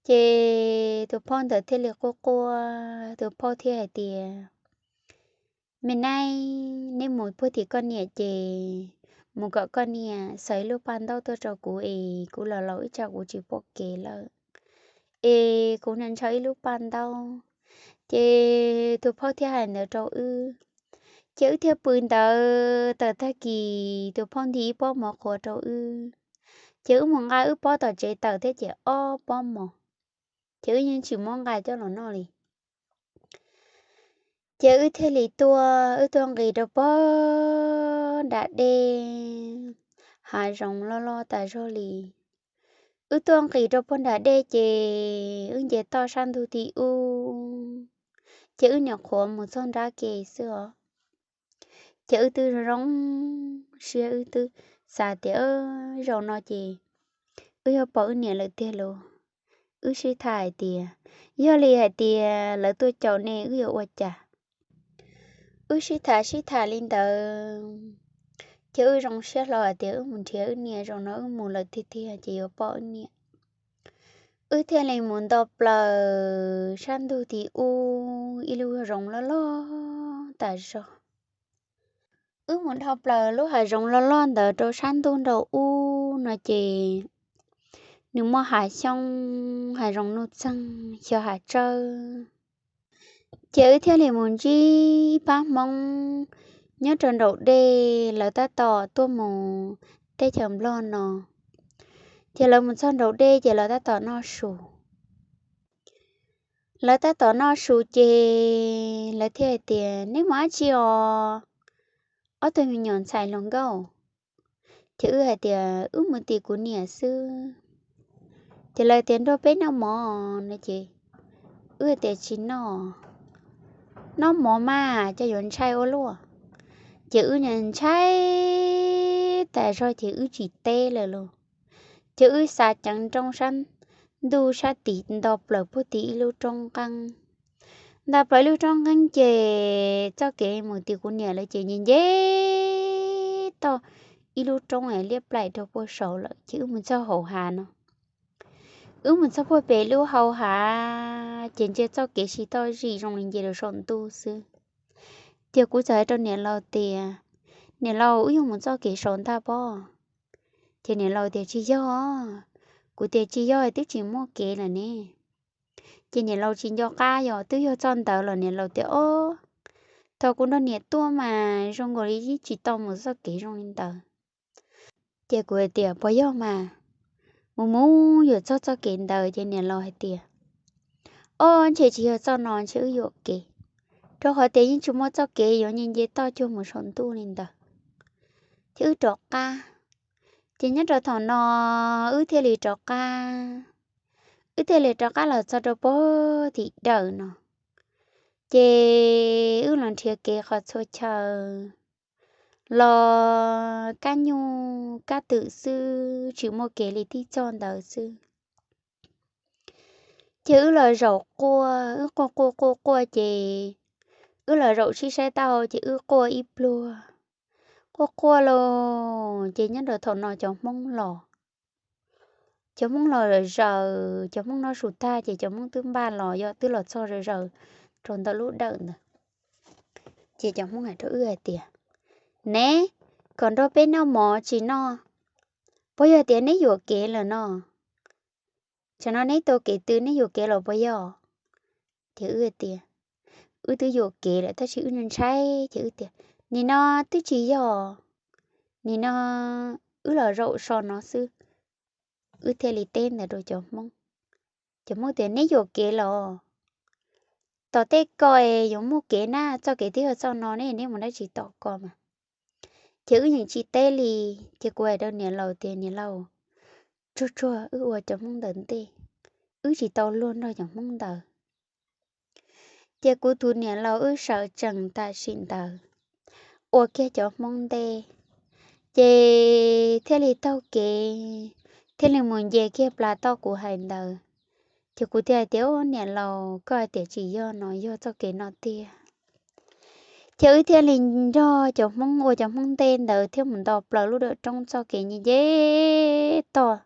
Ces tus phauj ntawd thiaj li quaj quaj, tus phauj thiaj hais tias me nab, neb mus puag tim koj niam ces mus kom koj niam xaws ib lub paj ntaub tuaj rau kuv es kuv los laus ib tsam kuv tsis pom kev lawm es kuv ntshaw ib lub paj ntaub. Ces tus phauj thiaj hais ntawd rau wb, ces wb thiaj pw ntawd tawm tag kis tus phauj ntim ib pob mov qhuav rau wb. Ces wb mus nqa wb pob tom tsev tawm thiab ces ob pob mov, ces wb yeej tsis muab nqa coj los noj li. Ces wb thiaj li tuaj, wb tuaj nqis rau puag nram dej, hav zoov loj loj tas zog li. Wb tuaj nqis rau puag nram dej ces wb nce toj sab ntug tim ub, ces wb nyuam qhuav mus txog nrab ke xwb os. Ces wb twb zoo siab, wb twb xav tias zaum no ces wb yuav pom wb niam lawm tiag lauj. Wb sib tham hais tias yog li hais tias lawv tuaj caum ne wb yuav ua cas. Wb sib tham sib tham li ntawd, ces wb zoo siab hlo hais tias wb mus nrhiav wb niam, zaum no wb mus lawm tiag tiag ces yuav pom wb niam. Wb thiaj li mus nto plaws sab ntug tim ub ib lub zoov loj loj tas zog. Wb mus dhau plaws lub hav zoov loj loj ntawd rau sab ntug nraum ub no ces nws muaj hav xyoob, hav zoov nuj txeeg, xyov hav tsawb. Ces wb thiaj li mus ntsib ib pab Hmoob nyob rau nraum dej, lawv tab tom tuaj mus teb chaws Nplog no. Ces lawv mus txog nraum dej ces lawv tab tom noj su. Lawv tab tom noj su ces lawv thiaj hais tias neb mus dab tsi os, ob tug me nyuam ntxhais hluas nkauj? Ces wb hais tias wb mus tim kuv niam xwb. Ces lawv tias nrog peb noj mov no ces wb tias tsis noj, noj mov mas cov yuav ntshai ua luaj. Ces wb ntshai tas zog ces wb tsis teb lawm lauj. Ces wb xa ceev nrooj sab ntuj sab tim nto plaws puag tim ib lub roob nqeeb. Nto plaws ib lub roob nqeeb ces txoj kev mus tim kuv niam lawv ces nce nce toj ib lub roob liab plaim rau puag saud lawm ces wb mus txog hauv hav no. Wb mus txog puag pem lub hau hav ces ntsia txoj kev tsis tau zim zoo li nce rau saum ntuj xwb. Ces kuv txawm hais rau niam laus tias, Niam laus, wb yuav mus txoj kev saud ntag pob. Ces niam laus tias, Tsis yog. Kuv tias, Tsis yog, twb tsis muaj kev lawm ne. Ces niam laus tsis nco qab, yog twb yog txoj ntawd los niam laus tias, Ob, thaum kuv nrog niam tuaj mas zoo nkaus li yeej tsis tau mus txoj kev zoo li ntawd. Ces kuv hais tias, Puas yog mas? Mus mus yuav txog txoj kev ntawd ces niam laus hais tias, Ob, ntshe tsis yog txoj no, ntshe wb yuam kev, rau qhov tias yeej tsis muaj txoj kev yuav nce nce toj cuag mus saum ntuj li ntawd. Ces wb rov qab. Ces nyob rau thaum no wb thiaj li rov qab, wb thiaj li rov qab los txog rau puag tim dawm no. Ces wb los nrhiav kev qhov txhua chaw los kab nyuj kab twm xwb, tsis muaj kev li tib txoj ntawd xwb. Ces wb los zaum quaj, wb quaj quaj quaj quaj ces wb los zaum sib saib taub hau ces wb quaj ib pluag. Quaj quaj los ces nyob rau thaum no cov Hmoob los, cov Hmoob los zaws, cov Hmoob noj su tag ces cov Hmoob twb npaj los, yog twb los txog zaws zaws rau ntawm lub dawm ntawd. Ces cov Hmoob hais rau wb hais tias, Neb, kom nrog peb noj mov tsis noj, puas yog tias neb yuam kev lawm no? Tsam no neb tua kev twg, neb yuam kev los puas yog? Ces wb tias, Wb twb yuam kev lawm tab sis wb ntshai ntshai. Ces wb tias, Nim no twb tsis yog, nim no wb los zaum so no xwb. Wb thiaj li teb ntawd rau cov Hmoob. Cov Hmoob tias, Neb yuam kev los? Tom tej ko es yuav muaj kev na, txoj kev twb yog txoj no ne, neb mus dab tsi tom ko mas? Ces wb yeej tsis teb li. Ces kuv hais rau niam laus tias, Niam laus, tsuag tsuag wb ua cov Hmoob ntawd ntej, wb tsis tau luag nrog cov Hmoob ntawd. Ces kuv tus niam laus wb sawv tsees tam sim ntawd ua kiag cov Hmoob ntej, ces thiaj li taug kev, thiaj li mus nce kiag plas toj kuv hais ntawd. Ces kuv thiaj hais tias, Niam laus, koj hais tias tsis yog no, yog txoj kev no tiag. Ces wb thiaj li nrog cov Hmoob ua cov Hmoob ntej ntawd thiaj mus nto plaws lub dawm roob txoj kev nce nce toj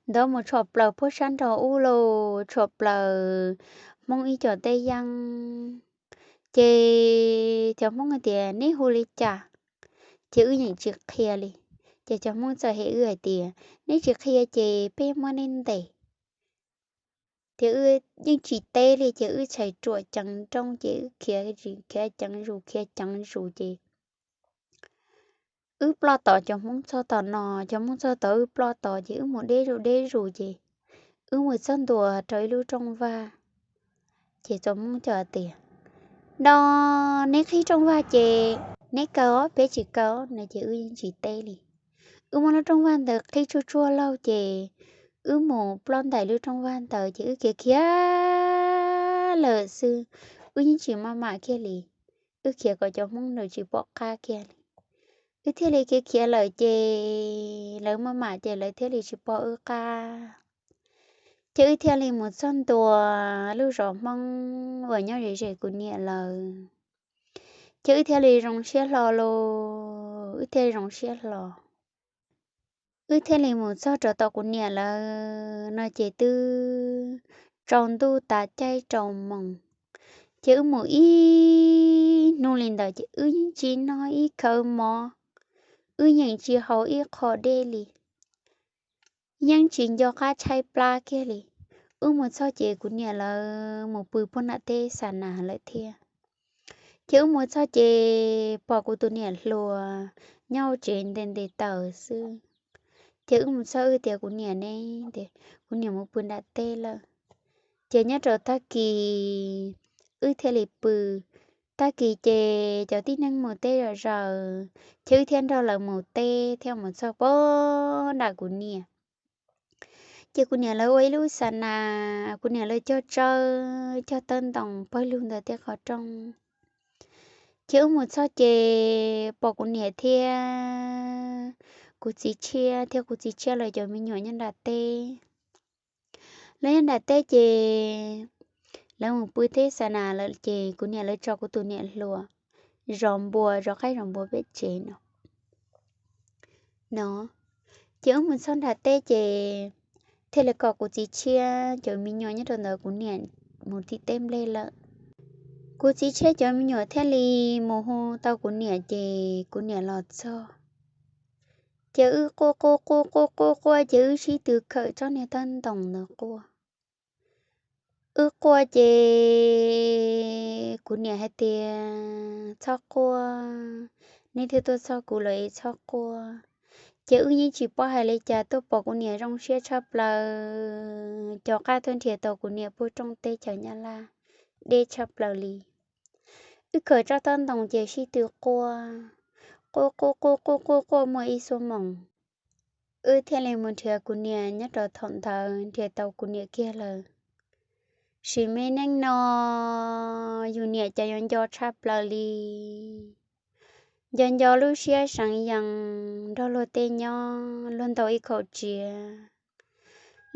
ntawd mus tshua plaws puag sab nraud ub los tshua plaws Hmoob ib co teb yeeb. Ces cov Hmoob hais tias, Neb hu li cas? Ces wb yeej tsis qhia li. Ces cov Hmoob txawm hais wb hais tias, Neb tsis qhia ces peb muab neb ntes. Ces wb yeej tsis teb li, ces wb txhais ruam ceev nrooj, ces wb khiav, khiav ceev zus, khiav ceev zus ces wb ploj tod, cov Hmoob txog tom no, cov Hmoob txog tod, wb ploj tod, ces wb mus deb zus deb zus ces wb mus txog ntua rau ib lub rooj vag. Ces cov Hmoob cov tias, No neb qhib rooj vag ces neb kaw os, peb tsis kaw no, ces wb yeej tsis teb li. Wb muab lub rooj vag ntawd qhib tsuag tsuag laug ces wb mus ploj ntais lub rooj vag ntawd ces wb khiav khiav lawm xwb, wb yeej tsis maj mam kiag li. Wb khiav kom cov Hmoob ntawd tsis pom qab kiag li. Wb thiaj li khiav khiav lawm ces lawv maj mam ces lawv thiaj li tsis pom wb qab. Ces wb thiaj li mus txog ntua lub zos Hmoob uas nyob ze ze kuv niam lawv. Ces wb thiaj li zoo siab hlo los, wb thiaj zoo siab hlo. Wb thiaj li mus txog rau tom kuv niam lawv no ces twb tsaus ntuj tas caij rau moos. Ces wb mus ib hnub li ntawd ces wb yeej tsis noj ib khawv mov, wb yeej tsis haus ib qho dej li, yeej tsis nco qab tshaib plab kiag li. Wb mus txog ces kuv niam lawv mus pw puag nram teb xa nas lawm thiab. Ces wb mus txog ces pom kuv tus niam hluas nyob hauv tsev nte nte taws xwb. Ces wb mus txog wb tias, Kuv niam ne? Tias, Kuv niam mus pw nram teb lawm. Ces nyob rau tag kis wb thiaj li pw. Tag kis ces cov tib neeg mus teb zom zaws, ces wb thiaj nrog lawv mus teb thiab mus txog puag nram kuv niam. Ces kuv niam lawv ua ib lub xa nas, kuv niam lawv cog tsawb cog tawb ntoo pawg lug ntawm tej qhov rooj. Ces wb mus txog ces pom kuv niam thiab kuv txiv tshiab thiab kuv txiv tshiab lawv cov me nyuam nyob nram teb. Lawv nyob nram teb ces lawv mus pw teb xa nas lawm ces kuv niam lawv tso kuv tus niam hluas zov npua, zov qaib zov npua pem tsev no. No, ces wb mus txog nram teb ces thiaj li kom kuv txiv tshiab cov me nyuam nyob rau ntawd kuv niam mus tim teb nplej lawm. Kuv txiv tshiab cov me nyuam thiaj li mus hu tau kuv niam ces kuv niam los txog. Ces wb quaj quaj quaj quaj quaj quaj ces wb sib tw khawm tsob niag tawb ntoos ntawd quaj. Wb quaj ces kuv niam hais tias txhob quaj, nej twb tuaj txog kuv lawm es txhob quaj. Ces wb yeej tsis paub hais li cas tuaj pom kuv niam zoo siab tshaj plaws, cov qab tuaj nrhiav tau kuv niam puag rooj teb chaws Nyab Laj deb tshaj plaws li. Wb khawm tsob tawb ntoos ces sib tw quaj, quaj quaj quaj quaj quaj quaj muaj ib xuab moos, wb thiaj li mus nrhiav kuv niam nyob rau thaum ntawd nrhiav tau kuv niam kiag lawm. Sim me neej no yus niam cas yuav nco tshaj plaws li. Nco nco lub siab seev yees nrog luag tej nyob luag ntaus ib khaum tsiav.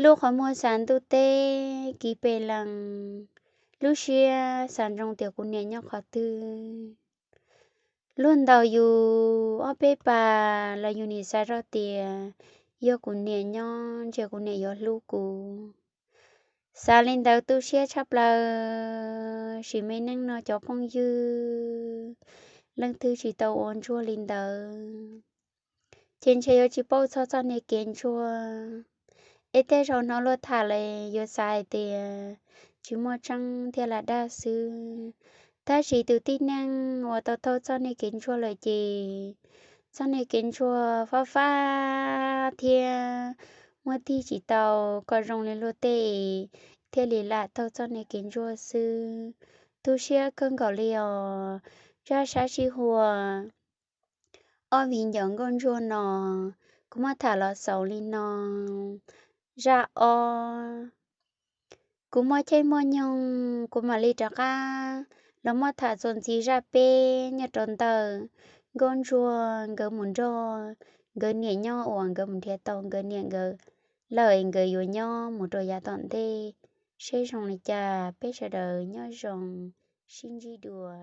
Lub qhov muag xav ntuj teb kiv pes lees, lub siab xav ntsoov tias kuv niam nyob qhov twg. Luag ntaus yus ob peb pas los yus nim xav zoj tias yog kuv niam nyob ntsia kuv niam yuav hlub kuv. Xav li ntawd tu siab tshaj plaws, sim me neej no cov phooj ywg leej twg tsis tau ua ntsuag li ntawd ces ntshe yuav tsis paub txog txoj niag kev ntsuag. Es tej zaum hnov luag tham lawm yuav xav hais tias tsis muaj tseeb thiab lam dag xwb. Tab sis tus tib neeg uas tau taug txoj niag kev ntsuag lawm ces txoj niag kev ntsuag fab fab thiab muaj tig tsis tau kom zoo li luag tej, thiaj li lam taug txoj niag kev ntsuag xwb. Tu siab kawg nkaus li os. Zaj sab sij huam ob viv ncaus nkauj ntsuag no kuv muab tham los xaus li no. Zaj ob, kuv muaj caij muaj nyoog kuv mam li rov qab los muab tham txuas ntxiv zaj peb nyob rau ntawm nkauj ntsuag nkawd mus nrog nkawd niam nyob uas nkawd mus nrhiav tau nkawd niam nkawd lawm nkawd yuav nyob mus rau yav tom ntej. Seb zoo li cas, peb sawv daws nyob zoo, sib ntsib dua.